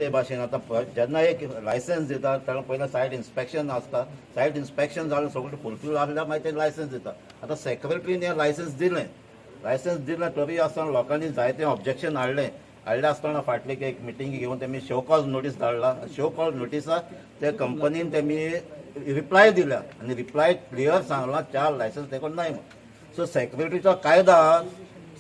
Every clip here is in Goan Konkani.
ते भाशेन आतां जेन्ना एक लायसन्स दिता तेन्ना पयलें सायट इन्स्पेक्शन आसता. सायट इन्स्पेक्शन जालें, सगळें फुलफील आसल्यार मागीर ते लायसन्स दिता. आतां सेक्रेटरीन हें लायसन्स दिलें. लायसन्स दिलें तरी आसतना लोकांनी जायते ऑब्जेक्शन हाडलें. हाडलें आसतना फाटली एक मिटींग घेवन तेमी शो कॉज नोटीस धाडला. शो कॉज नोटिसा ते कंपनीन तेमी रिप्लाय दिल्या आनी रिप्लाय क्लियर सांगलां, चार लायसन्स तेका नाय म्हूण. सो सेक्रेटरीचो कायदा,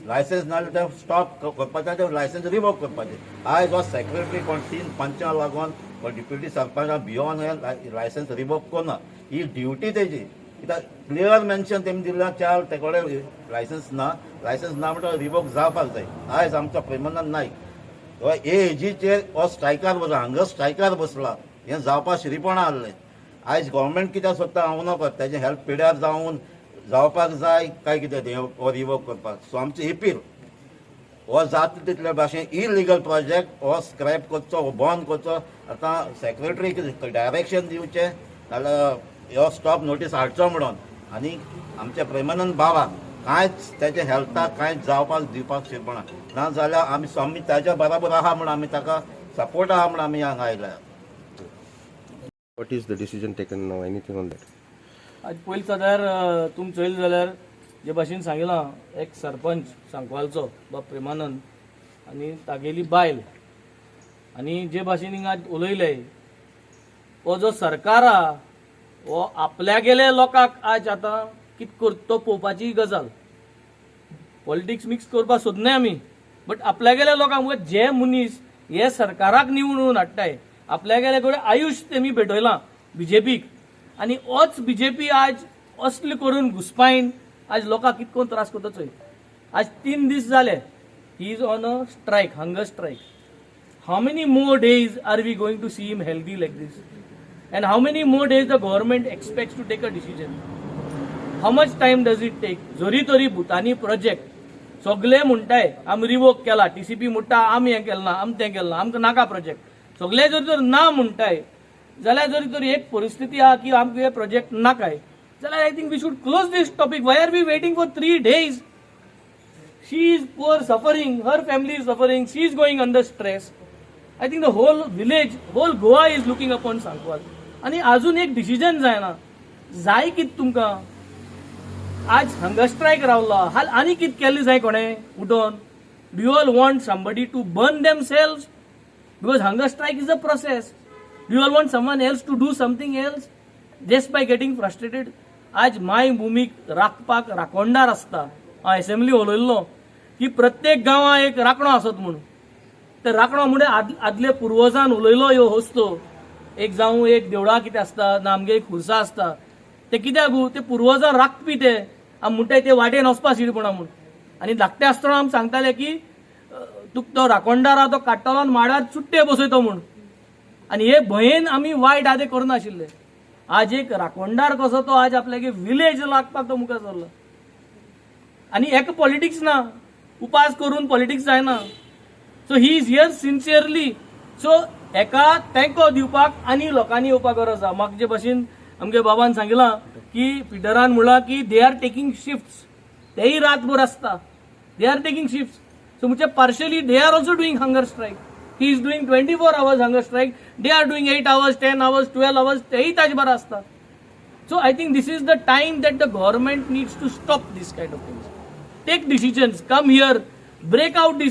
लायसन्स ना जाल्यार तें स्टॉप करपाचें, तें लायसन्स रिवोक करपाचें. आयज हो सेक्रेटरी कोण तीन पंचां लागून, कोण डिप्युटी सरपंचा भियोन हें लायसन्स रिवोक करना. ही ड्युटी तेजी, कित्याक क्लियर मेन्शन तेमी दिलां, चार ते कडेन लायसन्स ना. लायसन्स ना म्हणटकर रिवोक जावपाक जाय. आयज आमचो प्रेमानंद नायक हो हे एजीचेर हो स्ट्रायकार बसला, हांगा स्ट्रायकार बसला. हें जावपाक शिरीपणां आहलें. आयज गव्हर्मेंट कित्याक सोदता हांव नकळो, तेजें हेल्थ पिड्यार जावन जावपाक जाय काय कितें तें हो रिवोक करपाक. सो आमची एपील, हो जाता तितले भाशेन इलिगल प्रोजेक्ट हो स्क्रॅप करचो, हो बंद करचो. आतां सेक्रेटरीक डायरेक्शन दिवचें, नाल्यार हो स्टॉप नोटीस हाडचो म्हणून. आनी आमच्या प्रेमानंद बाबाक कांयच तेच्या हेल्थाक कांयच जावपाक दिवपाक शिरपणा ना जाल्यार आमी ताच्या बराबर आहा म्हूण, आमी ताका सपोर्ट आहा म्हूण आमी हांगा आयल्या. What is the decision taken now? Anything on that? आज पयलीं जाल्यार तुमी चोयलें जाल्यार जे भाशेन सांगिलां, एक सरपंच सांकवालचो बाब प्रेमानंद आनी तागेली बायल आनी जे भाशेन हिंगा उलयले, हो जो सरकार आहा हो आपल्यागेले लोकांक आज आतां कित करता तो पळोवपाची गजाल. पॉलिटिक्स मिक्स करपाक सोदनाय आमी, बट आपल्यागेल्या लोकांक मुगो जे मनीस हे सरकाराक निवडून हाडटाय, आपल्यागेले कडेन आयुश्य तेमी भेटयलां बीजेपीक आनी होच बीजेपी आज असले करून घुसपायन आज लोकांक कित करून त्रास करता चोय. आज 3 दीस जाले he is on a strike, hunger strike. How many more days are we going to see him healthy like this, and how many more days the government expects to take a decision? How much time does it take? जरी तरी भुतानी प्रोजेक्ट सगळे म्हणटाय आमी रिवोक केला, टीसीपी म्हणटा आमी हें केलें ना, आमी तें केलें ना, आमकां नाका प्रोजेक्ट. सगळे जर तर ना म्हणटाय जाल्यार, जरी तर एक परिस्थिती आहा की आमकां हे प्रोजेक्ट नाकाय जाल्यार, I think we should close this topic. Why are we waiting for 3 days? She is poor, suffering, her family is suffering, she is going under stress. I think the whole village, whole Goa is looking upon Sancoale आणि अजून एक डिसिजन जायना. जाय कित तुमकां? आज हंगर स्ट्रायक रावला हाल आनी कित केल्लें जाय कोणें उठोन? Do you all want somebody to burn themselves? Because hunger strike is a process. Do you all want someone else to do something else just by getting frustrated? आज माय भुमीक राखपाक राखणदार आसता. हांव एसेंब्ली उलयल्लो की प्रत्येक गांवां एक राखणो आसत म्हूण. ते राखणो म्हणजे आदले पुर्वजान उलयलो ह्यो वस्तू. एक जावं एक देवळा कितें आसता ना, आमगे एक खुर्सा आसता. ते कित्याक गो ते पुर्वजां राखपी. ते आमी म्हणटाय ते वाटेन वचपा शिरपणा म्हूण. आनी धाकटे आसतना आमी सांगताले की तुका तो राखणदार आहा तो काडटलो आनी माडार चुट्टे बसयतो म्हूण. आनी हे भंयेन आमी वायट आदे करनाशिल्ले. आज एक राखणदार कसो तो आज आपल्यागे विलेज लागपाक तो मुखार सरला. आनी हेका पॉलिटिक्स ना, उपास करून पॉलिटिक्स जायना. So he is here sincerely. So हेका तेंको दिवपाक आनी लोकांनी येवपाक गरज आहा. म्हाका जे भाशेन आमगे बाबान सांगिलां की पिटरान म्हणलां की they are taking shift, तेय रातभर आसता. They are taking shift, so म्हणजे partially they are also doing hunger strike. He is doing 24 hours hunger strike, they are doing 8 hours, 10 hours, 12 hours. तेय ताजे बरो आसता. So I think this is the time that the government needs to stop this kind of things, take decisions, come here, break out this.